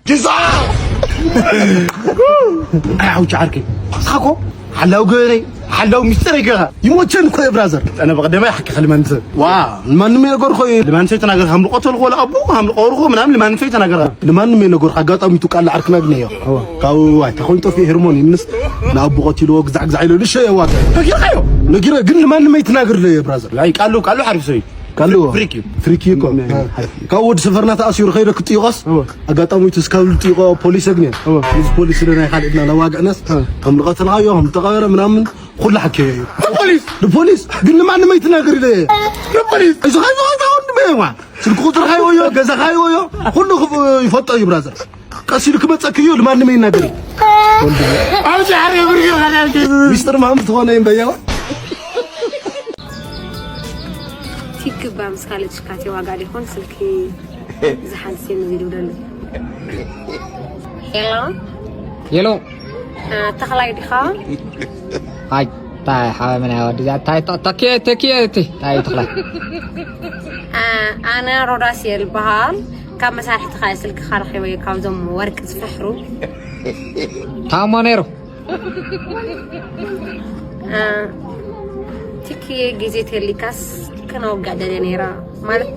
ጅዛ! ኣይ፣ ኣውጭ ዓርከይ። ንስኻ እኮ ሓላው ገበነይ፣ ሓላው ሚስጥረይ ገኻ። ይሞቸን እኮ እየ ብራዘር። ኣነ ብቐደማይ ሓቂ ክልመንት። ዋ፣ ንማንም የነገርኮ እየ። ንማንም ሰይተናገርካ፣ ሃምልቆ ተልኮ ለኣቦ፣ ሃምልቆ ወርኮ ምናምን ንማንም ሰይተናገርካ። ንማንም የነገርኩ፣ ኣጋጣሚቱ ቃል ዓርክና ግን እየ። እዋ። ካብ፣ ዋይ፣ ተኾይኑ ጠፊኡ ሄርሞን ይምንስ፣ ንኣቦ ቀቲልዎ ግዛዕ ግዛዕ ኢሉ ንሸ የዋጋ። ነጊርካዮ? ነጊረ፣ ግን ንማንም ኣይትናገር ብራዘር። ኣይ፣ ቃሉ፣ ቃሉ ሓሪፍ ሰብ እዩ። ካሉ ፍሪክ እዩ። ፍሪክ እዩ እኮ። ናይ ካብኡ ወዲ ሰፈርና ተኣሲሩ ከይደ ክትጥይቖስ፣ እወ። ኣጋጣሚቱ እስካብ ልጥይቖ ፖሊስ ኣግኘ። እወ። እዚ ፖሊስ ስለ ናይ ካልእና ለዋግዕነስ፣ እወ። ከም ልቐተልካዮ፣ ከም ተቐበረ ምናምን፣ ኩሉ ሓኪዮ እዩ። ንፖሊስ? ንፖሊስ? ግን ንማንም ኣይትናገር ኢለ እየ። ንፖሊስ? እዚ ኸዚ ኸዚ ወንድመ እየ፣ ዋ። ስልኪ ቁፅርካ ይወዮ፣ ገዛኻ ይወዮ፣ ኩሉ ክብ-፣ ይፈልጦ እዩ ብራዘር። ቀስ ኢሉ ክመፀክ እዩ፣ ንማንም ኣይናገር እዩ። ወንድመ። ኣብዚ ሓደ ብርጌድ ሚስጥር ማም ዝኾነ እምበያዋ። ቲክ ባምስ ካልእ ሽካቴ ዋጋ ዲኾን ስልኪ ዝሓንስ የምዝ ይደሉ። ሄሎ። ሄሎ። አ፣ ተኽላይ ዲኻ? ኣይ፣ ታይ ሓበ ምን ያወድ እዚኣ ታይ ተ-፣ ተኪ-፣ ተኪ-፣ እቲ ታይ ተኽላይ። አ፣ ኣነ ሮዳስ እየ ዝበሃል። ካብ መሳርሕትኻ እየ ስልክኻ ረኺበዮ፣ ካብዞም ወርቂ ዝፍሕሩ። ታሞ ነይሩ። አ፣ ትኪ ግዜ ተሊካስ ክነውግዕ ደልየ ነይረ። ማለት፣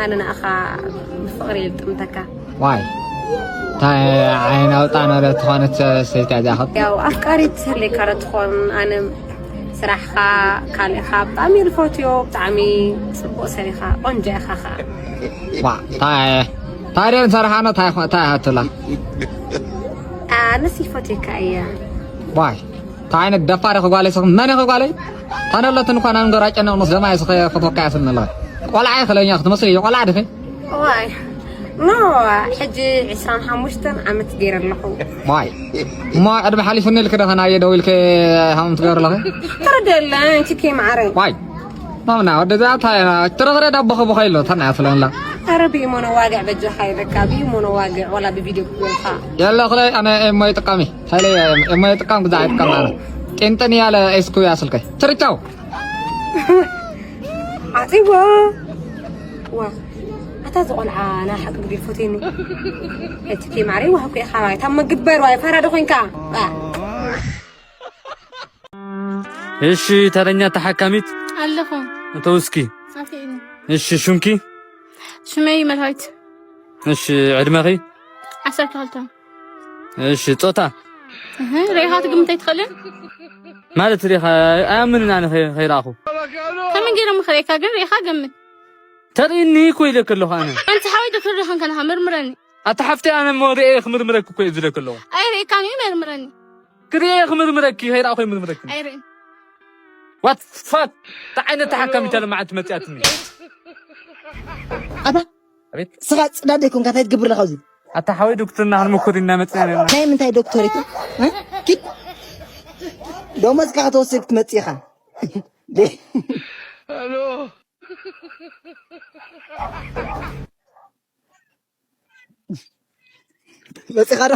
ኣነ ንኣኻ ብፍቕሪ እየ ዝጥምተካ። ዋይ፣ እንታይ ዓይኒ ኣውጣ ኖረ ትኾነት ሰበይቲ እዚኣ ኸ? ያው፣ ኣፍቃሪት ህሌካ ዶ ትኾን? ኣነ ስራሕኻ፣ ካልእኻ ብጣዕሚ እየ ዝፈትዮ፣ ብጣዕሚ ጽቡቕ ሰብ ኢኻ፣ ቆንጆ ኢኻ ኸኣ። ዋ፣ እንታይ፣ እንታይ ደኣ ንሰርሓ ነው? እንታይ ኾ-፣ እንታይ ሃትላ? ኣነስ ይፈትየካ እየ። ዋይ፣ እንታይ ዓይነት ደፋር ኢኺ ጓለይ፣ ስኺ መን ኢኺ ጓለይ? ታነለትን እኳ ናብ ንገራ ጨነቕ ምስ ደማ ኢስኺ ክፈትወካ እያ ስኒ ኣለኻ። ቆልዓ ኢኺ ለኛ ክትመስሊ፣ ቆልዓ ዲኺ? ዋይ፣ ኖ፣ ሕጂ ዕስራን ሓሙሽተን ዓመት ገይረ ኣለኹ። ዋይ፣ እሞ ዕድመ ሓሊፉኒ ኢልኪ ዶ ከናየ ደው ኢልኪ ሃም ትገብሪ ኣለኺ? ተረድአለይ፣ ትኪ መዓረይ። ዋይ፣ ማምና ወደ እዛ እንታይ ኢና ትረኽረ ዳቦ ኸቦ ኸይሎ ተና ያስለንላ። ኣረ ብኢሞ ነዋግዕ በጃኻ ኢለካ፣ ብኢሞ ነዋግዕ ዋላ ብቪድዮ ክብልካ። የለ ኹለይ ኣነ ኤሞ ይጥቀሚ። ሃይለ ኤሞ ይጥቀም ግዛ ይጥቀም ኣነ። ጢንጥን ያለ ኤስኩ ያስልከይ። ትርቻው። ዓጺዋ። ዋ። ኣታ ዝቆልዓ ናይ ሓቂ ግዲ ፎቴኒ። እቲ ኬ ማሪ ዋህኩ ኢኻ። ታብ መግበር ዋይ ፈራዶ ኮይንካ። ባ። እሺ፣ ተረኛ ተሓካሚት ኣለኹ። እተው እስኪ። ኣፌኒ። እሺ፣ ሹምኪ? ሽመይ መርሃዊት። እሺ፣ ዕድመኺ? ዓሰርተ ክልተ። እሺ፣ ጾታ? እህ፣ ርኢኻ ትግምት ኣይትኽእልን? ማለት ርኢኻ፣ ኣያምንን ኣነ ከይ-፣ ከይረኣኹ። ከመይ ገይሮም ክርእየካ ግን ርኢኻ ገምት። ተርእይኒ እኮ ኢለኪ ኣለኹ ኣነ። ኣንቲ ሓወይ ዶክተር ዶ ኾንካ ናኻ መርምረኒ። ኣታ ሓፍተይ ኣነ እሞ ርእየ ክምርምረኪ እኮ እየ ዝብለኪ ኣለኹ። ኣይርእየካን እዩ መርምረኒ። ክርእየ ክምርምረኪ፣ ከይረኣኹ ይምርምረኪ። ኣይርእን። What the fuck? እንታይ ዓይነት ተሓካሚት እያ ሎማዓንቲ መፂኣትኒ? ኣታ ኣቤት። ስኻ ፅዳድ ዘይኮንካ እንታይ ትገብር ኣለኻ ኣብዚ? ኣታ ሓወይ ዶክተርና ክንምኩር ኢና መፂና ነርና። ናይ ምንታይ ዶክተር ኢኹ? እ? ኪድ። ደሞዝካ ክትወስድ ክትመፅእ ኢኻ። ደ-፣ መፂኻ ዶ?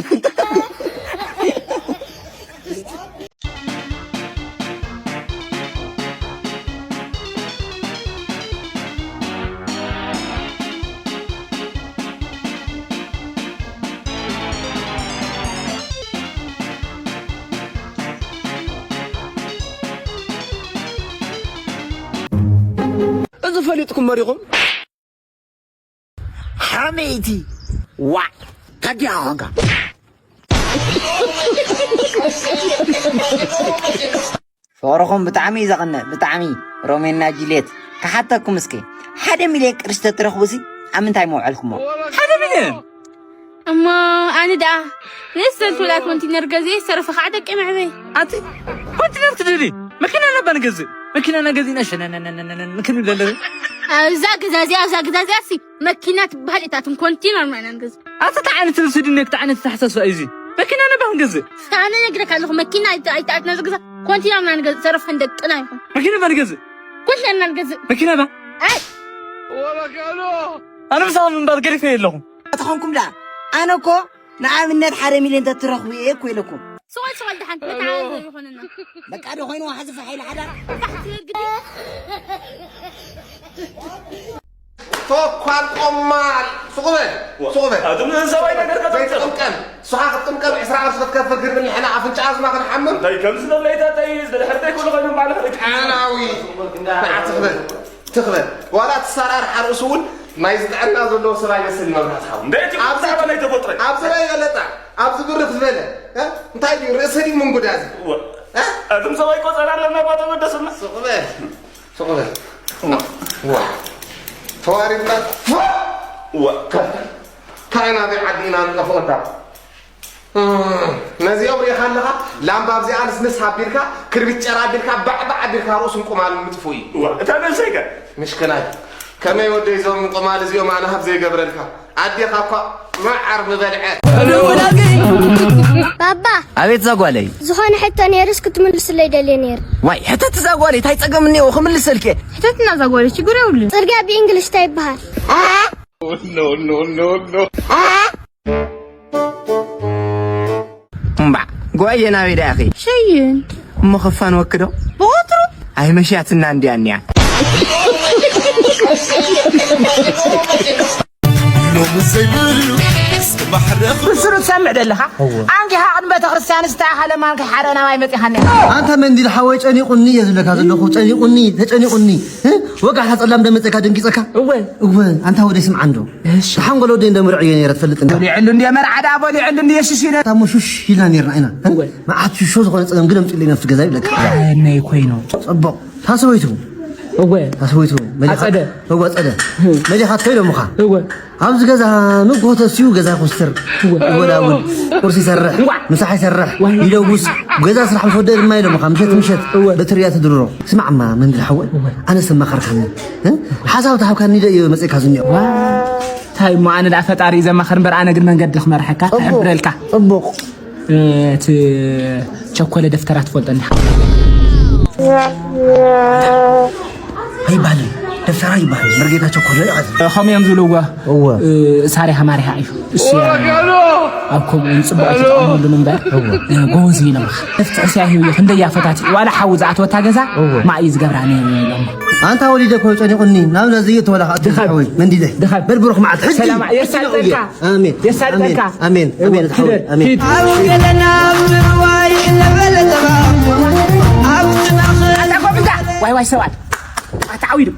እዚ ፈሊጥኩም መሪኹም? ሓመይቲ ዋዕ ከዲያ ኾንካ። ፍቕርኹም ብጣዕሚ እዩ ዘቕንእ፣ ብጣዕሚ። ሮሜና ጁልየት፣ ክሓተኩም እስኪ፣ ሓደ ሚልዮን ቅርሺ ተትረኽቡሲ ኣብ ምንታይ መውዐልኩሞ? ሓደ ሚልዮን? እሞ ኣነ ደኣ ንእስ ዘልትውላ ኮንቲነር ገዚኤ ዝተረፈ ከዓ ደቂ መዕበይ። ኣቲ ኮንቲነር ትደሊ? መኪና ነባ ንገዝእ። መኪና ነገዚእና ሸነነነነነን ክንብል ኣለና። ኣብዛ ገዛ እዚኣ፣ ኣብዛ ገዛ እዚኣ ሲ መኪና ትበሃል እታትን ኮንቲነር ማይና ንገዝእ። ኣቲ እንታይ ዓይነት ርእሲ ድነክ፣ እንታይ ዓይነት ኣተሓሳስባ እዩ እዚ? መኪና ነባ ክንገዝእ። ኣነ ነግረካ ኣለኹ፣ መኪና ኣይተ-፣ ኣይተኣትና ዝገዛ ኮንቲነር ኢና ንገዝእ፣ ተረፈ ንደቅና ይኹን። መኪና ነባ ንገዝእ። ኮንቲነር ኢና ንገዝእ። መኪና ነባ? ኣይ። ኣነ ምሳኹም ምንባር ገዲፈ ኣለኹ። ኣተኾንኩም ደኣ፣ ኣነ እኮ ንኣብነት ሓደ ሚልዮን ተትረኽቡ እየ እኮ ኢለኩም። ስቕ በል፣ ስቕ በል፣ ደሓን መተዓባበሪ ይኾነና። በቃ ዶ ኮይኑ፣ ሓዚ ፋሕ ኢለ ሓዳር። ፋሕ ትብል ግዲ። ተኳል ቆማል። ስቕ በል፣ ስቕ በል። ኣቱም ሰብኣይ ነገር ከተምጽእ። ጫዝማ ክንሓምም እንታይ ከምዚ ዘሎ ይታተይ፣ ዝድሕር ዘይክእሉ ኮይኖም ባዕልኻ ልክ ዓናዊ። ትኽበል፣ ትኽበል። ዋላ እቲ ኣሰራርሓ ርእሱ እውን ናይ ዝጥዕና ዘለዎ ሰብ ኣይመስልን። መብራት ሓው። እንደ እቲ ኣብዚ ብዛዕባ ናይ ተፈጥሮ። ኣብዚ ናይ ገለጣ፣ ኣብዚ ብርኽ ዝበለ፣ እ? እንታይ ድዩ? ርእሲ ድዩ ምንጉዳ እዚ? እወ። እ? እቶም ሰብኣይ ቆጸራ ኣለና፣ ባቶ መደስና። ስቕ በል፣ ስቕ በል። እወ። ዋ። ተዋሪድና። እወ። እንታይ ናበይ ዓዲና ንጠፍኦታ? እም፣ ነዚኦም ሪኢኻ ኣለኻ? ላምባ ኣብዚኣ ንስንስ ኣቢልካ፣ ክርቢት ጨራ ኣቢልካ፣ ባዕባዕ ኣቢልካ ርእሱን ቁማል ምጥፉ እዩ። እዋ፣ እታ ነብሰይ ከ? ምሽክናይ፣ ከመይ ወደይ እዞም ቁማል እዚኦም ኣነ ሃብ ዘይገብረልካ? ኣዴኻ እኳ መዓር ምበልዐት። ባባ፣ ኣቤት ዛጓለይ። ዝኾነ ሕቶ ነይሩስ ክትምልስለይ ደልየ ነይሩ። ዋይ፣ ሕተት ዛጓለይ፣ እንታይ ጸገም እኒኦ ክምልሰልኪ? ሕተትና ዛጓለይ፣ ችግር የብሉን። ጽርግያ ብእንግሊሽ እንታይ ይበሃል? እምባዕ፣ ጓየ ናበይ ደኣ ኢኺ? ሸይን። እሞ ከፋን ወክዶ? ብቐትሩ? ኣይመሽያትና እንድያ እኒያ። ሎሚ ዘይብሉ እስቲ ማሕረኽ ብስሩ ትሰምዕ ደለኻ? እወ። ኣንጊኻ ቅድሚ ቤተ ክርስቲያን ዝተኣኸለ ማንካ ሓደ ናባይ መጺኻኒ። ኣንታ መንዲል ሓወይ ጨኒቑኒ እየ ዝብለካ ዘለኹ፣ ጨኒቑኒ፣ ተጨኒቑኒ። እ? ወጋሕታ ጸላም ደመጸካ ደንጊጸካ? እወ። እወ፣ ኣንታ ወደይ ስምዓ እንዶ። እሺ። ሓንጎል ወደይ እንደ መርዕዮ ነይረ ትፈልጥ እንዶ? በሊዕሉ እንደ መርዓ ደኣ በሊዕሉ እንደ የሽሽ ኢለ። ታሞ ሹሽ ኢልና ነይርና ኢና። እ? እወ። መዓት ሹሾ ዝኾነ ጸገም ግን ኣምጺእሉ ኢና ኣብቲ ገዛ ይብለካ። ኣነይ ኮይኑ። ጽቡቕ። ታሰበይቱ። እወ። ታሰበይቱ። መሊኻ-፣ ኣጸደ። እወ፣ ኣጸደ። መሊኻት ከይዶምኻ። እወ። ኣብዚ ገዛ ምግሆ ተስዩ ገዛ ኮስተር። እወ። ይወላውል። ቁርሲ ይሰርሕ። እዋ። ምሳሕ ይሰርሕ። ዋይ። ይደጉስ። ገዛ ስራሕ ምስ ወደአ ድማ ኢሎምኻ። ምሸት ምሸት። እወ። በትርያ ትድርሮ። ስማዕማ መንድል ሓወ። እወ። ኣነ ሰማኸርካኒ። እ? ሓሳብ ተሃብካኒ ዶ እዩ መጺእካ ዝኒኦ? ዋ። እንታይ እሞ ኣነ ደኣ ፈጣሪ እዩ ዘማኸር እምበር ኣነ ግን መንገዲ ክመርሐካ፣ ጽቡቕ። ክሕብረልካ። ጽቡቕ። እቲ ቸኮለ ደፍተራ ትፈልጦ እንዲኻ? ኣይባልን። ደፍተራ ይባል። መርጌታ ቸኮለ ይቐጽል። ከምኡ እዮም ዝብልዎ። እወ። እ፣ ሳሪሃ ማሪሃ እዩ። እሱ እያ። ኣብ ከምኡ እውን ጽቡቕ ኣይተጠቐመሉን እምበር፣ እወ። እ፣ ጎበዝ እዩ ኢሎምኻ። መፍትሒ ስያ ህብዮ ክንደይ እያ ፈታቲ። ዋላ ሓዊ ዝኣተወታ ገዛ እወ። ማይ እዩ ዝገብራ ነይሩ ኢሎም። ኣንታ ወሊደ እኮ ጨኒቑኒ። ናብ ነዚ እዩ ተወላኻ ኣቶ ድኻም። ሓወይ። መንዲደ። ድኻም። በል ብሩኽ መዓልቲ። ሕጂ ሰላም። የሳልጠልካ። ኣሜን። የሳልጠልካ። ኣሜን። ኣሜን። እወ፣ ኣሜን። ሓወይ። ኪደር። ኣሜን። ኪድ። ኣብ ገለና ምርዋይ ነበለትኻ። ኣብቲ ማእኸል ኣታ ኮፍ ኢልካ። ዋይ፣ ዋይ፣ ሰባት። ኣታ ዓዊዱ።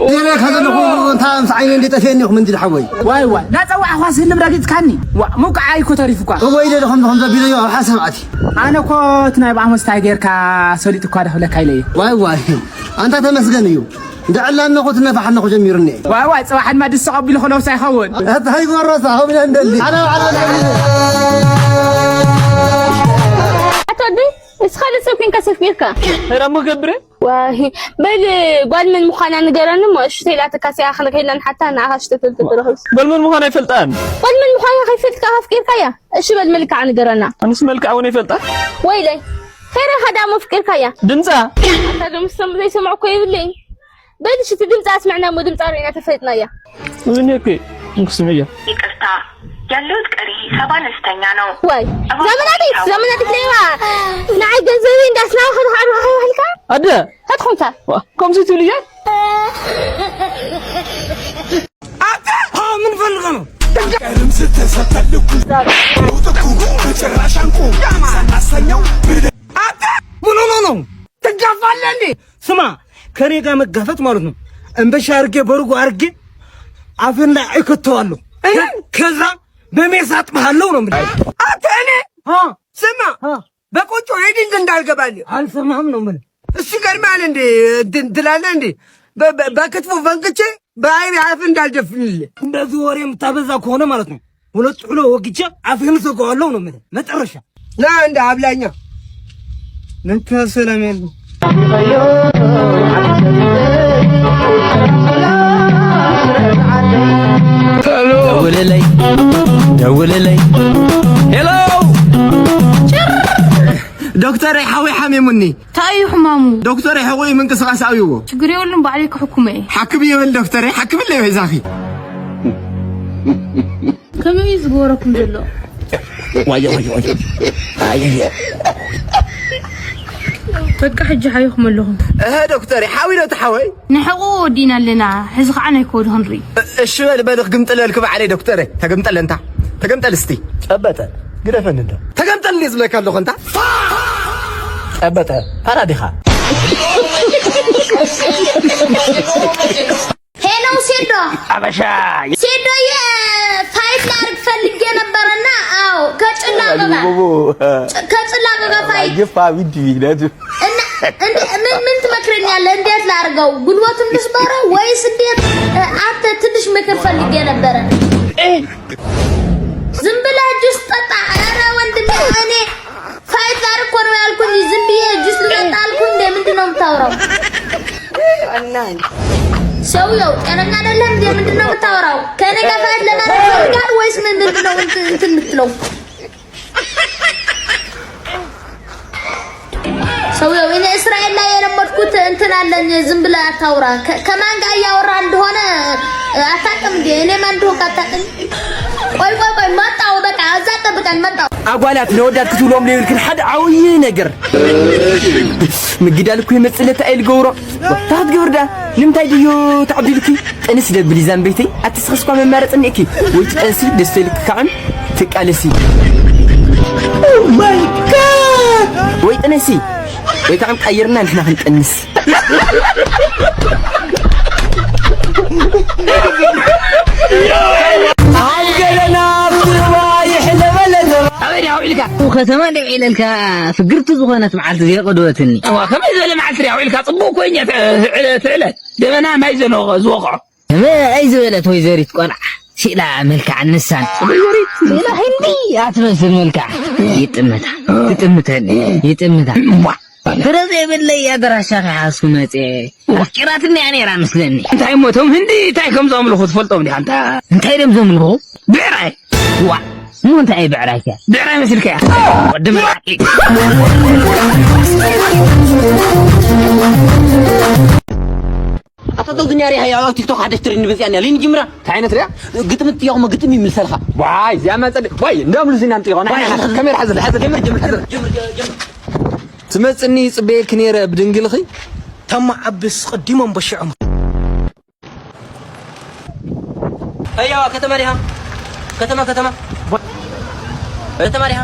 ገለ ከዘለኹ እንታ ምስ ዓይነ እንደ ጠፍየኒ ኢኹም እንዲ ሓወይ። ዋይ፣ ዋይ። ናጸዋዕኳ ስልም ረጊጽካኒ። ዋ፣ ምውቃዓይ እኮ ተሪፉኳ። እወ፣ ኢለ ዶ ከምዚ ከምዚ ኣቢለዮ ኣብ ሓሳብ ኣትዩ። ኣነ እኮ እቲ ናይ ብኣሞስ እንታይ ጌርካ ሰሊጡ እኳ ዶ ክብለካ ኢለ እየ። ዋይ፣ ዋይ። ኣንታ ተመስገን እዩ። እንዳ ዕላነኹ ትነፋሕነኹ ጀሚሩኒ። ዋይ፣ ዋይ፣ ጽባሕ ድማ ድስቕ ኣቢሉ ክለውሳ ይኸውን። ኣታ ይጎረሳ፣ ሆብለ እንደሊ። ኣነ ባዕለ ኣቶ ኣደይ፣ እስኻ ልጽብ ኪንካ ሰፍ ቢርካ። ኧረ እሞ ገብረ። ዋሂ፣ በል ጓል መን ምዃና ንገረኒ እሞ፣ እሺ፣ ተይላትካ ሲያ ክንከይድና ንሓታ ንኣኻ ሽተተል ትረኽብ። ጓል መን ምዃና ኣይፈልጣን። ጓል መን ምዃና ከይፈልጥካ ኣፍቂርካያ? እሺ፣ በል መልክዓ ንገረና። ኣነስ መልክዓ እውን ኣይፈልጣን። ወይለይ፣ ከይረኻ ዳሞ ኣፍቂርካያ? ድምፃ። ኣታ ዶ ምስ ሰም-፣ ዘይሰምዑ እኮ የብለይን። በል እሺ፣ እቲ ድምፃ ኣስምዕና እሞ፣ ድምፃ ርኢና ተፈለጥናያ። እዚኒ እኮ እንክስምያ። ይቅርታ፣ ያለሁት ቀሪ ሂሳብ አነስተኛ ነው። ዋይ፣ እባክዎ ዘመናት፣ ሂሳብ ዘመናት ሌባ። ንዓይ ገንዘበይ እንዳስናው ከድኻ ኣድኻ ከይባህልካ? ኣደ። ከድኹምታ። ዋ፣ ከምዚ ትብልያ? ኣታ፣ አ፣ ምን ፈልገ ነው? ቀርም ስተሰፈልኩ፣ ለውጥኩ፣ በጭራሽ አንቁ፣ ሳናሰኘው፣ ብደ- ኣታ፣ ምን ሆኖ ነው? ትጋፋለህ እንዴ? ስማ፣ ከኔ ጋር መጋፈጥ ማለት ነው። እንበሻ አርጌ፣ በርጎ አርጌ፣ አፍን ላይ እከተዋለሁ። እኔ? ከዛ በሜስ አጥብሃለሁ ነው የምልህ። አታ፣ እኔ? አ። ስማ፣ አ። በቆጮ ሄድ እንጂ እንዳልገባልህ። አልሰማህም ነው የምልህ። እሱ ይገርምሃል እንዴ? እንትን ትላለህ እንዴ? በ-፣ በ-፣ በክትፎ ፈንክቼ በአይብ አፍ እንዳልደፍንልህ። እንደዚህ ወሬ የምታበዛ ከሆነ ማለት ነው። ሁለት ጥሎ ወግቼ አፍህን ዘጋዋለሁ ነው የምልህ። መጨረሻ። ና እንደ አብላኛ። ለካ ሰላም ያለው። ደውልለይ፣ ደውልለይ። ሄሎ! ዶክተረይ፣ ሓወይ ሓሚሙኒ። እንታይ እዩ ሕማሙ? ዶክተረይ፣ ሕቑኡ ምንቅስቓስ ኣብይዎ። ችግር የብሉን፣ ባዕለይ ክሕኩሞ እየ። ሓክም ይብል ዶክተረይ፣ ሓክምለይ ወይ ዛኺ። ከመይ እዩ ዝገበረኩም ዘሎ? ዋየ፣ ዋየ፣ ዋየ። ኣየ። በቃ ሕጂ ሓይኹም ኣለኹም። እህ፣ ዶክተረይ፣ ሓዊ ዶ እቲ ሓወይ? ንሕቑኡ ወዲእና ኣለና። ሕዚ ኸዓ ናይ ኮድ ክንርኢ። እ-፣ እሺ በል፣ በል፣ ክግምጥለልኪ ባዕለይ ዶክተረይ። ተገምጠለ እንታ። ተገምጠል እስቲ። ጨበጠ። ግደፈኒ እንዶ። ተገምጠል። እንዴ ዝብለካ ኣለኹ እንታ? ጠበጠ ፋራ ዲኻ? ሄሎ ሴዶ። ኣበሻ። ሴዶዬ፣ ፋይት ላርግ ፈልጌ ነበረና። አዎ፣ ከጭላ አበባ። ከጭላ አበባ ፋይት። ይፋ ቢዲ ነቱ። እና እንዴ፣ ምን ምን ትመክረኛለህ? እንዴት ላርገው? ጉልበቱን ልስበረው ወይስ እንዴት? አንተ ትንሽ ምክር ፈልጌ ነበረ። ዝም ብለህ ጁስ ጠጣ። ኧረ ወንድሜ፣ እኔ ፋይት ላርግ እኮ ነው ያልኩኝ። ዝም ብዬ ጁስ ልጠጣ አልኩ እንዴ? ምንድን ነው የምታወራው? ሰውየው ጤነኛ አይደለም እንዴ? ምንድን ነው የምታወራው? ከእኔ ጋር ፋይት ለማድረግ ፈልጋል ወይስ ምን? ምንድን ነው እንትን እንትን የምትለው? ሰውየው እኔ እስራኤል ላይ የለመድኩት እንትን አለኝ። ዝም ብለህ አታውራ። ከ- ከማን ጋር እያወራ እንደሆነ አታውቅም እንዴ? እኔ ማን እንደሆንኩ አታውቅም? ቆይ ቆይ ቆይ፣ መጣሁ። በቃ እዛ ጠብቀን፣ መጣሁ። ኣጓላት ነወዳት ክትብሎም ለይብልክን ሓደ ዓብዪ ነገር ምግዳል እኮ ይመፅእ ለታ ኢል ገብሮ። እንታይ ክትገብር ዳ? ንምንታይ ድዩ ተዓዲልኪ? ጥንስ ደብል ይዛን ቤተይ ኣትስኸስኳ መማረፂ እኒእኪ። ወይ ትጠንሲ ደስተ ኢልክ ከዓን ትቃለሲ። ወይ ጥነሲ ወይ ከዓን ቀይርና ንሕና ክንጠንስ። ከተማ እንደ ውዒለልካ ፍግርቲ ዝኾነት መዓልቲ እዚኣ ቀደወትኒ። እዋ ከመይ ዝበለ መዓልቲ ድያ ውዒልካ? ጽቡቕ ኮይኛ ትዕለት ደበና ማይ ዝወቕዖ። ከመይ ዝበለት ወይዘሪት ቆልዓ ሲላ መልክዓ ንሳን ወይዘሪት ሲላ ህንዲ ኣትመስል መልክዓ ይጥምታ ትጥምተኒ ይጥምታ። እዋ ፍረ ዘይብለይ ኣድራሻ ክሓስኩ መጽየ ኣፍቂራትኒ እያ ነይራ ምስለኒ። እንታይ እሞ እቶም ህንዲ እንታይ ከም ዘምልኹ ትፈልጦም ዲኻ? እንታ እንታይ ደም ዘምልኹ? ብዕራይ። ዋ እሞ እንታይ እዩ ብዕራይ ከ? ብዕራይ መሲልካ እያ። ቅድም ኣታ ተው ግን ያሪ ሃያ ኣብ ቲክቶክ ሓደሽ ትሪኒ በዚኣ ሊን ጅምራ። እንታይ ዓይነት ሪያ? ግጥሚ ጥያቑ ግጥሚ ይምልሰልካ። ዋይ እዚኣ መጸ ዋይ እንዳምሉ ዚና እንጥያቑ። ካሜራ ሓዘ ሓዘ ጀምር ጀምር ሓዘ። ትመጽኒ ጽበየኪ ነይረ ብድንግልኺ። ተማ ዓብስ ቀዲሞም በሽዖም። ኣያ ከተማ ዲኻ? ከተማ ከተማ ከተማ ዲኻ?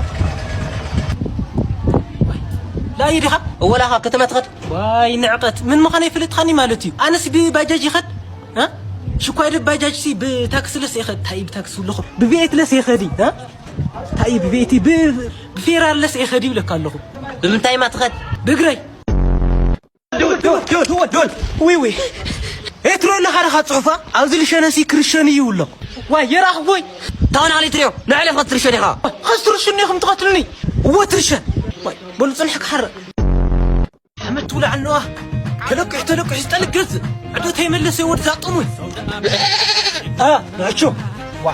ላዩ ዲኻ? እወላኻ ከተማ ትኸድ። ዋይ ንዕቐት ምን ምዃነ ይፍልጥኻኒ ማለት እዩ። ኣነስ ብባጃጅ ይኸድ እ? ሽኳይ ዶ ባጃጅ ሲ ብታክሲ ለስ ይኸድ ታይ ብታክሲ ኣለኹ ብቤት ለስ ይኸዲ እ? ታይ ብቤቲ ብ- ብፌራር ለስ ይኸዲ ይብለካ ኣለኹ። ብምንታይ ማ ትኸድ? ብእግረይ። ዶል ዶል ዶል ዶል ዊዊ ኤትሮ ኣለኻ ርኻ ጽሑፋ ኣብዚ ልሸነሲ ክርስቲያን እዩ ኣሎ። ዋይ የራኽ ቦይ። ታውን ኣሊ ትሪዮ ንዕለ ፈትርሾ ዲኻ? ኸስትርሽኒ ኢኹም ትቐትልኒ። እወ ትርሸ። ዋይ በሉ ጽንሕ ክሓረ። ሓመድ ትውላዕ ኣለዋ። ተለቅሑ ተለቅሑ ዝጠልቅ ገዝ ዕዶ ተይመለሰ ወድ ዛጥሙን። ኣ ናቹ ዋ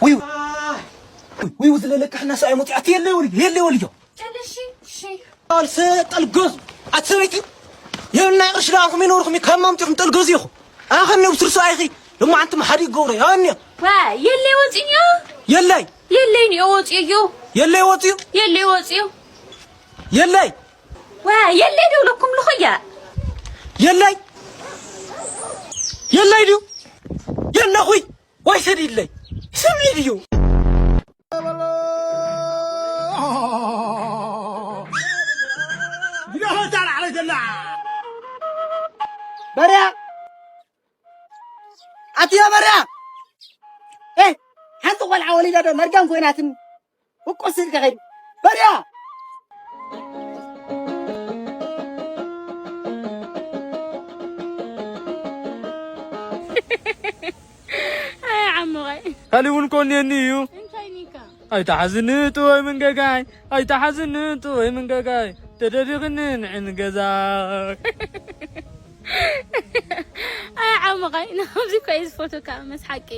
ዊዊ ዊዊ ዝለለቅሕና ሰብኣይ መፅኣት የለ ወልዮ የለ ወልዮ። ኣልሰ ጠልጎዝ ኣትሰበይቲ የብልና ቅርሺ ደኣ ኹም ይነብርኹም ካብ ማምፅኹም ጠልጎዝ ኢኹ። ኣኸም ነብስር ሰብኣይኺ ድማ ኣንትም ሓደ ይገብሮ ያኒ። ዋ የለይ ወፂዮ። የላይ የለይ ንዮ ወፂዮ። የለይ ወፂዩ። የለይ ወፂዮ። የለይ ዋ የለይ ደብለኩም ልኹያ። የለይ የለይ ድዩ? የለኹይ ወይ ሰዲድለይ ስምዒ ድዩ? በርያ ኣትዮ በርያ ኤ ሓንቲ ቆልዓ ወሊዳ ዶ መርጋም ኮይናትኒ። እኮ ስልኪ ኸይዱ በርያ። ኣይ ዓሞቐይ። ካሊእ እውን ኮኔኒ እዩ። እንታይ ኒካ? ኣይተሓዝኒ ጥወይ ምን ገጋይ ኣይተሓዝኒ ጥወይ ምን ገጋይ ተደቢኽኒ ንዕን ገዛ። ኣይ ዓሞቐይ ንከምዚ እኮ እየ ዝፈትወካ መስሓቂ።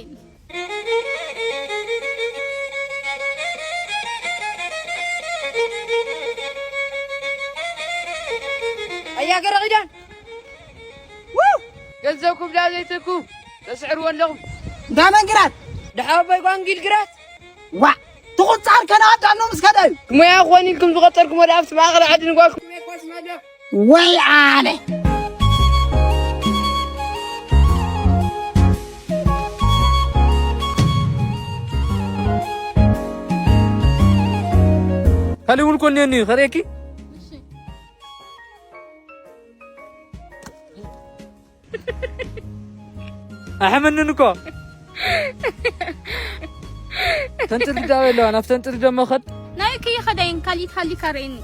ኣያ ገረቒዳ ገንዘብኩም ዳ ዘይትኩ ተስዕርዎ ኣለኹም። እንዳ መን ግራት? ድሓ ኣቦይ ጓንጊል ግራት። ዋ ትቑጻር ከነቐዳኖ ምስ ከዳዩ። ሞያ ክኾን ኢልኩም ዝቐጸርኩም ወደ ኣብቲ ማእኸል ዓዲ ንጓልኩም። ወይ ኣነ ካልእ እውን እኮ እኒአኒ እዩ፣ ከርእየኪ። ኣሕመንን እኮ። ተንጥልዳው የለዋ፣ ናብ ተንጥልዶ መኸድ። ናይ ከይኸደይን ካሊት ሃሊካ ርእየኒ።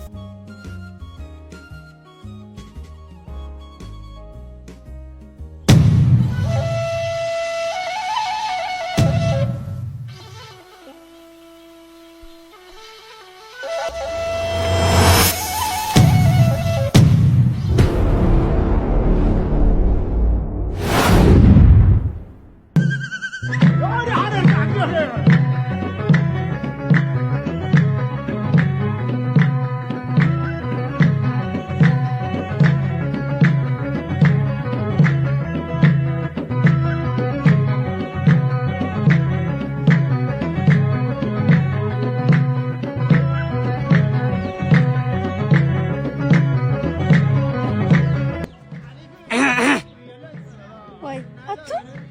ወይ ኣቱ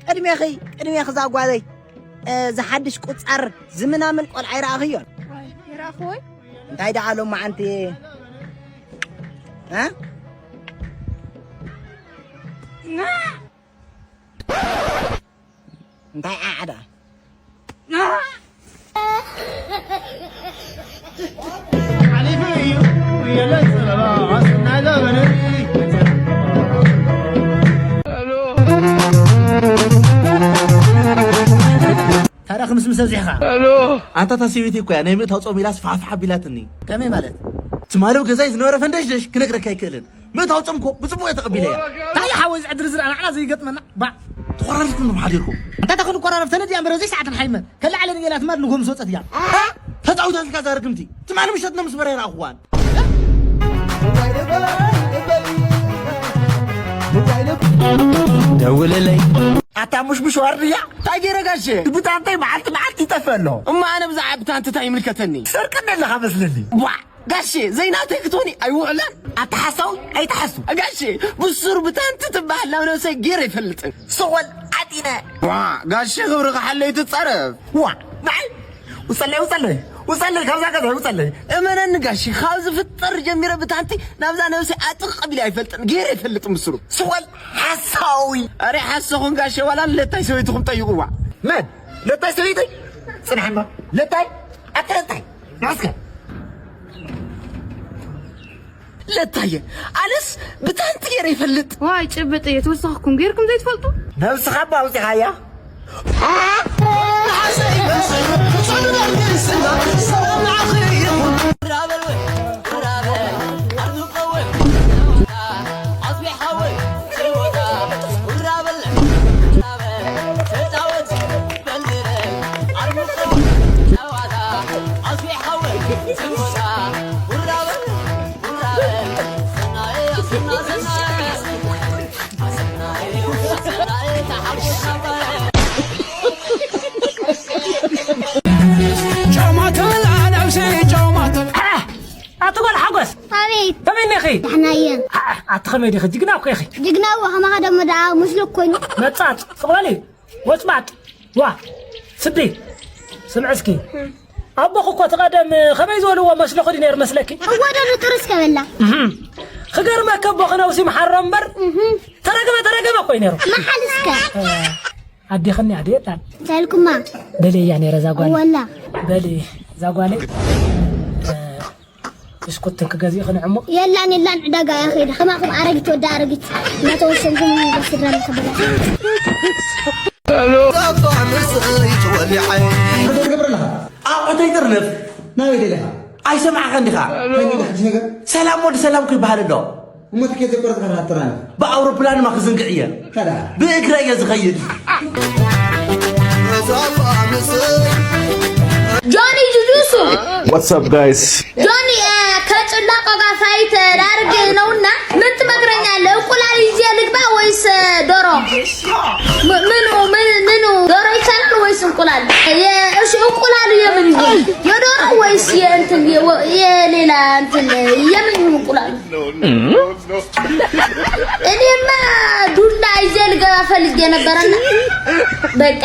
ቅድሜኺ ቅድሜኺ እዛ ጓለይ፣ እ፣ ዝሓድሽ ቁፃር ዝምናምን ቆልዓ ይረኣኽዮን? ወይ ይረኣኽዎይ? እንታይ ደኣ ሎማዓንቲ? እ? እንታይ ዓዓዳ? ሓሊፉ እዩ የለ ጸበባ፣ ዋስትና ዘበነ። ታዲያ ክምስምስ ኣብዚሕኻ? ኣንታ እታ ሰበይቲ እኮ እያ ናይ ምእታው ጾም ኢላስ ፋሕፋሕ ኣቢላትኒ። ከመይ ማለት? ትማሊ ኣብ ገዛይ ዝነበረ ፈንደሽደሽ ክነግረካ ኣይክእልን። ምእታው ጾም እኮ ብጽቡቕ እየ ተቐቢለያ። እንታይ ሓወይ፣ እዚ ዕድል እዚ ንዓና ዘይገጥመና። ባዕ። ተቆራሪፍኩም ዶ ሓዲርኩም? እንታይ ተኽንቆራረፍ? ተነዲኣ እምበር፣ ኣብዚ ሰዓት ንሓይመ። ከላዕለ ንጌላ ትማል ንጎ ምስ ወጸት እያ። ተጻዊታትልካ እዛ ርግምቲ። ትማሊ ምሸት ኖ ምስ በረ ይረኣኹዋን። ደውልለይ። ኣታ ሙሽሙሽ ዋርድያ፣ እንታይ ገይረ ጋሼ? ብታንተይ መዓልቲ መዓልቲ ይጠፍእ ኣሎ። እማ ኣነ ብዛዕባ ብታንቲ እንታይ ይምልከተኒ? ሰርቂ ኣለኻ መስለኒ። ዋ! ጋሼ፣ ዘይናተይ ክትኾኒ ኣይውዕላን። ኣታ ሓሳዊ ኣይትሓሱ። ጋሼ፣ ብሱር ብታንቲ ትበሃል ናብ ነብሰይ ገይረ ኣይፈልጥን። ስቕ በል ዓጢነ። ዋ፣ ጋሼ፣ ክብርኻ ሓለይ ትጻረፍ። ዋ፣ ንዓይ ውጸለይ፣ ውጸለይ፣ ውጸለይ፣ ካብዛ ገዛ ውጸለይ። እመነኒ ጋሼ፣ ካብ ዝፍጠር ጀሚረ ብታንቲ ናብዛ ነብሰይ ኣጥቕ ኣቢለ ኣይፈልጥን። ገይረ ኣይፈልጥን ብሱሩ። ስቕ በል ሓሳዊ። ኣረ ሓሰኹም ጋሼ፣ ዋላ ለታይ ሰበይትኹም ጠይቕዋ። መን? ለታይ ሰበይተይ? ጽንሓማ። ለታይ? ኣታ ለታይ? ንዑ እስከ። ለታየ፣ ኣነስ ብታንቲ ገይረ ይፈልጥ። ዋይ፣ ጭብጥ እየ ትወሰኽኩም ገይርኩም ዘይትፈልጡ? ነብስኻ እባ ኣውጺኻያ። ኣቲ ጓል ሓጎስ፣ ኣቤት። ከመይ እኒኺ? ደሕና እየ። ኣቲ ከመይ ዲኺ? ጅግና እኮ ኢኺ። ጅግና እወ፣ ከማኻ ደሞ ደኣ ምስሉ እኮ እዩ። መጻጽ፣ ስቕ በሊ። ወጽባጥ። ዋ፣ ስዲ፣ ስምዒ እስኪ። ኣቦኺ እኮ እቲ ቀደም ከመይ ዝበልዎ መስለኹ ድዩ ነይሩ መስለኪ? እወ፣ ዶ ንጥርስ ከበላ። እህም። ክገርመኪ ኣቦኺ ነብሲ ይምሓሮ እምበር፣ እህም። ተረገመ፣ ተረገመ እኮ እዩ ነይሩ። መሓል እስከ። እ፣ ኣዴኽኒ ኣደ የላን። እንታይ ኢልኩማ? በሊ እያ ነይረ እዛ ጓል። ወላ። በሊ እዛ ጓለይ። እ፣ ብስኩት ክገዝእ ክንዕሙቕ። የላን፣ የላን፣ ዕዳጋ እያ ከይዳ። ከማኹም ኣረጊት ወዲ ኣረጊት እናተወሰንኩም ስድራ ምክብላ። እንታይ ትገብር ኣለኻ? ኣቑሑተይ ጥርንፍ። ናበይ ደሊኻ? ኣይሰማዕካን ዲኻ? እንታይ ደሊኻ ሕጂ ነገር? ሰላም ወዲ ሰላም እኮ ይበሃል ኣሎ። እሞ ትኬት ዘይቆረጽካ ዲኻ ትተናነፍ? ብኣውሮፕላንማ ክዝንግዕ እየ። ታዲያ? ብእግረ እየ ዝኸይድ። ጆኒ ጁጁሱ። What's up, guys? ጆኒ፣ እ፣ ከጭላቆ ጋር ፋይት ላርግ ነውና ምን ትመክረኛለህ? እንቁላል ይዤ ልግባ ወይስ ዶሮ? ም-፣ ምኑ፣ ምን-፣ ምኑ? ዶሮ ይቻላል ወይስ እንቁላል? የ-፣ እሺ፣ እንቁላሉ የምን ይሁን? የዶሮ ወይስ የእንትን፣ የ-፣ የሌላ እንትን፣ የምን ይሁን እንቁላሉ? እኔማ ዱላ ይዤ ልገባ ፈልጌ ነበረና በቃ።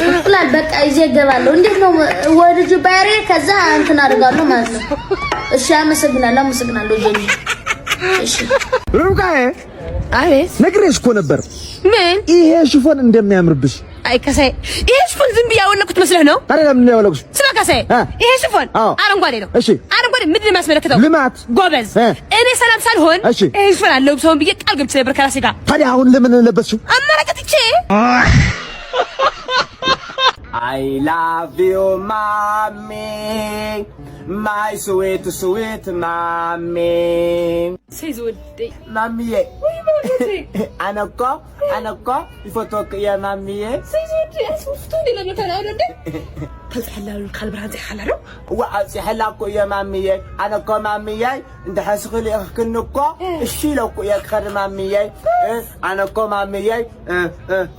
እንቁላል በቃ ይዤ እገባለሁ። እንዴት ነው? ወደ ጁባኤሬ ከዛ እንትን አደርጋለሁ ማለት ነው። እሺ፣ አመሰግናለሁ፣ አመሰግናለሁ ጀኒ። እሺ። ርብቃዬ፣ አቤት። ነግሬሽ እኮ ነበር ምን? ይሄ ሽፎን እንደሚያምርብሽ። አይ ከሳይ፣ ይሄ ሽፎን ዝም ብዬ ያወለኩት መስለህ ነው? ታዲያ ለምን ነው ያወለቅሽ? ስማ ከሳይ፣ አ። ይሄ ሽፎን አዎ። አረንጓዴ ነው። እሺ። አረንጓዴ ምንድን ነው የሚያስመለክተው? ልማት። ጎበዝ። እ። እኔ ሰላም ሳልሆን እሺ። ይሄ ሽፎን አለብሰውም ብዬ ቃል ገብቼ ነበር ከራሴ ጋር። ታዲያ አሁን ለምን ለበስሽው? አማራጭ አጥቼ I love you, mommy. My sweet, sweet mommy. ሰይ ዝወደይ ማሚዬ ወይ ማለቴ ኣነ እኮ ኣነ እኮ ይፈትወክ እየ ማሚዬ። ሰይ ዝወደይ ኣስውፍቱ እንዴ ለምተና ወደደ ተልጽሐላ ካልብርሃን ዘይሓላ ነው እዋ ኣብፂሐላ እኮ እየ ማሚዬ። ኣነ እኮ ማሚዬ እንድሕር ስኽእል ኢኽክኒ እኮ እሺ ኢለኩ እየ ክኸድ ማሚዬ። ኣነ እኮ ማሚዬ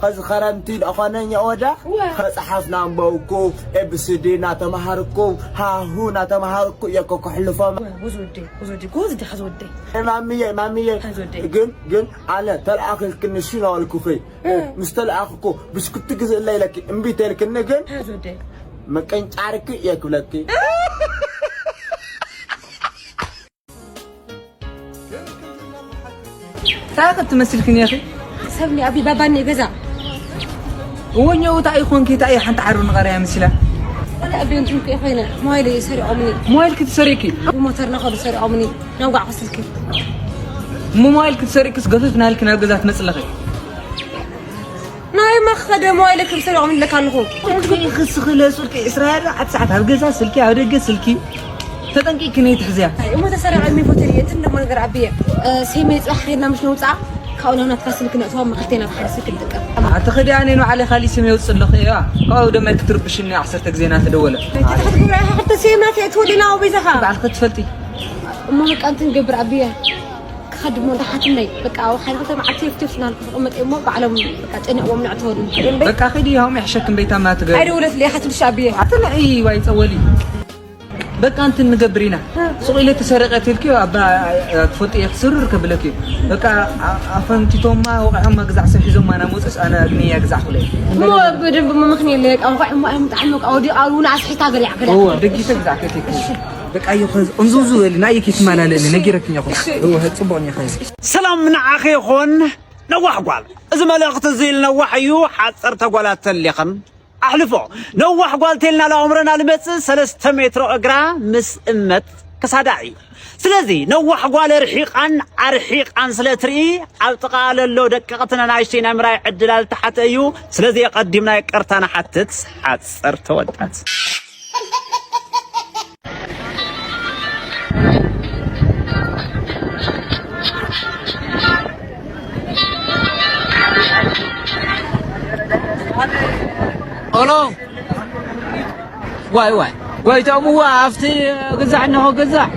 ኸዚ ኸረምቲ ዳኾነ ኛኦዳ ከፀሓፍ ናንበውኩ ኤብስዲ ናተምሃርኩ ሃሁ ናተምሃርኩ እየ እኮ ክሕልፎ። ወዝወደይ ወዝወደይ ጎዝ ዲኻ ዝወደይ ማሚዬ ማሚዬ ዝወደይ ግን ግን ኣነ ተለኣኺልክኒ እሺ ናበልኩኺ ምስ ተለኣኽኩ ብስኩቲ ግዝእለ ኢለኪ እምቢ ተልክኒ ግን ዝወደይ መቀንጫርኪ እየ ክብለኪ። እንታይ ክትመስልክን ኢኺ? ሰብኒ ኣቢ ባባኒ ገዛ እወኛው እንታይ ይኾንኪ? እንታይ ሓንቲ ዓሩ ንቐርያ መሲላ? ኣቢ እንትን ኮይነ ሞባይል ሰሪቖምኒ ሞባይል ክትሰሪቂ? ብሞተር ናኸዱ ሰሪቖምኒ ናውጋዕ ክስልኪ እሞ ሞባይል ክትሰሪቅስ ገፈፍ ናልኪ ናብ ገዛ ትመፅለኺ? ናይ መኸደ ሞባይል ክም ሰሪቖምኒ ለካ ኣለኹ ክስኽለ ስልኪ እስራኤል ኣብ ሰዓት ኣብ ገዛ ስልኪ ኣብ ደገ ስልኪ ተጠንቂቅኪ ነይ ትሕዝያ። እሞ ተሰሪቐ ሚፎተሪ እንትን ደሞ ነገር ኣቢየ ሴመይ ፅባሕ ከይድና ምሽ ነውፃ ካብኡ ናብ ናትካ ስልክ ነእትዋ መኸልተይ ናብ ሓደ ስልክ ንጥቀም ኣቲ ኸዲ ኣነ ንባዕለይ ካሊእ ስም የውፅእ ኣለኹ እያ። ካብኡ ደማ ክትርብሽኒ ዓሰርተ ግዜ እናተደወለ ተትሕት ግብራ ኢኻ ክልተ ሴም ናት የእትወ ዲና ኣበይዛኻ ባዕልኺ ትፈልጢ። እሞ በቃ እንትን ገብር ኣቢየ ክኸድ እሞ ደሓትነይ በቃ ኣብ ሓደ ክልተ መዓልቲ የፍትፍ ናልኩ ክቕመጥ እሞ ባዕሎም በቃ ጨኒቕዎም ነዕትወሉ በቃ ኸዲ ሃው ምሕሸክም ቤታ ማትገ ኣይደውለት ለይ ሓትልሽ ኣቢየ ኣቲ ንዒ ዋይ ፀወሊ በቃ እንትን ንገብር ኢና። ሱቕ ኢለ ተሰረቀት ኢልክዮ ኣባ ትፈልጥዮ ክስርር ከብለክዮ በቃ ኣፈንቲቶማ ወቕዖማ ግዛዕ ሰብ ሒዞማ ናብ መውፅስ ኣነ ኣግንያ ግዛዕ ኩለ እሞ ብደንብ መምኽኒ የለ ቃንቋ እሞ ኣይምጣሕም በቃ ወዲ ኣሉና ኣስሒታ ገሊዓ ገሊዓ እወ ደጊሰ ግዛዕ ከቴክ በቃ እዮ ከዚ እንዙዙ በሊ ናይ ኪት ማላለኒ ነጊረክኛ ኹ እወ ጽቡቅ ኛ ኸዚ ሰላም ንዓኺ ይኹን ነዋሕ ጓል። እዚ መልእኽቲ እዚ ኢል ነዋሕ እዩ ሓፀር ተጓላት ተሊኽን ኣሕልፎ ነዋሕ ጓል ቴልና ለኣምረና ልመጽእ ሰለስተ ሜትሮ እግራ ምስ እመት ክሳዳ እዩ። ስለዚ ነዋሕ ጓል ርሒቓን ኣርሒቓን ስለ ትርኢ ኣብ ጥቓ ለሎ ደቀቕቲ ነናይሽተይ ናይ ምራይ ዕድላ ልተሓተ እዩ። ስለዚ የቐዲምና ይቅርታ ንሓትት። ሓፀር ተወዳት ኦሎ ዋይ ዋይ ጎይቶምዋ ኣብቲ ግዛዕ እነሆ ግዛዕ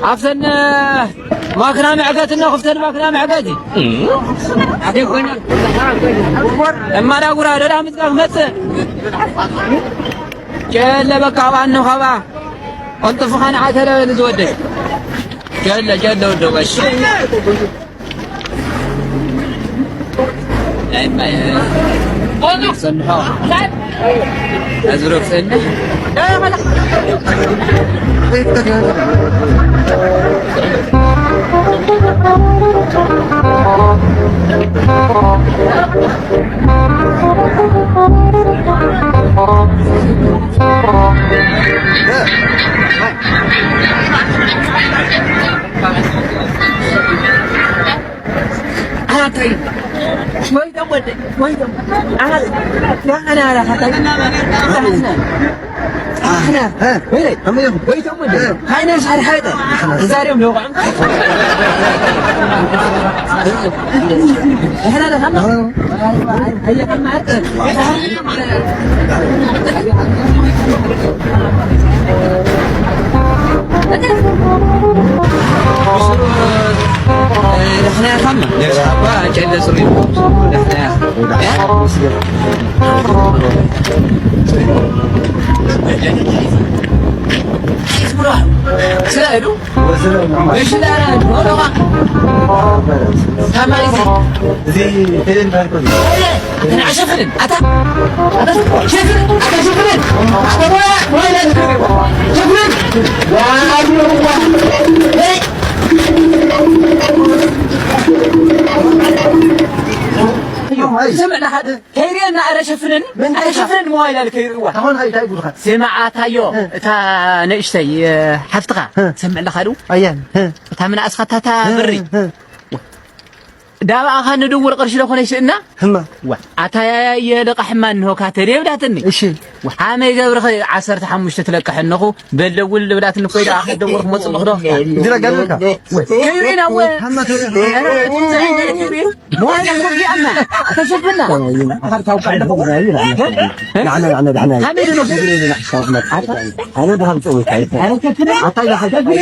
ኣብተን ማክና መዕገት እነሆ ክፍተን ማክና መዕገት እማዳ ጉራ ደዳ ምዝጋብ መጽእ ጨለ በቃ ባኖ ኸባ ቀልጥፍኻ ንዓተለ በል ዝወደይ ጀለ ጀለ ወደ ወሽ ሰንሖ ኣዝሮ ሰንሕ እሺ፣ ዳራ፣ ኖ፣ ኖ፣ ኖ። ታማሪ፣ እዚ ቴሌን ባንኮ። ኣታ ንዓ ሸፍንን፣ ኣታ፣ ኣታ ሸፍንን፣ ኣታ ሸፍንን፣ ኣታ ሞያ፣ ሞያ፣ ሸፍንን። ዋ፣ ዋ፣ ዋ። ስምዕ፣ ንሓደ ከይርእየና፣ ኣረ ሸፍነኒ፣ ኣረ ሸፍነኒ፣ ሞባይል ኣለ ከይርእዋ። ኣሁን እንታይ ጉድኻ? ስምዓታዮ፣ እ። እታ ንእሽተይ፣ እ፣ ሓፍትኻ፣ እ። ሰምዕ ኣለኻ ዶ? ኣየን፣ እ። እታ ምንኣስኻታ እታ እ፣ ብሪ። እ። ዳብኣኻ ንድውር ቅርሺ ዶ ኮነ ይስእና? ህማ። ዋ፣ ኣታ ያያየ ልቓሕ እማ እንሆ ካተ ደብዳትኒ። እሺ። ዋ፣ ሓመይ ገብርኸ ዓሰርተ ሓሙሽተ ትለቅሕ እንኹ፣ በል ደውል ልብላትኒ እኮ ኢዳ ኣኻ ደወልኩ መጽእ ምኽዶ። እንዲራ ጋር ልካ። ከይሪና ወ-፣ ሃማ ተውሪ። ኧረ፣ ሞባይል ገብርኤልና፣ ተሸፍና። ንዓና፣ ንዓና፣ ንዓና። ሃመይ ደሎ። ኣነ ደሃብ ጸወይ። ኣታ ደሃብ ጸወይ።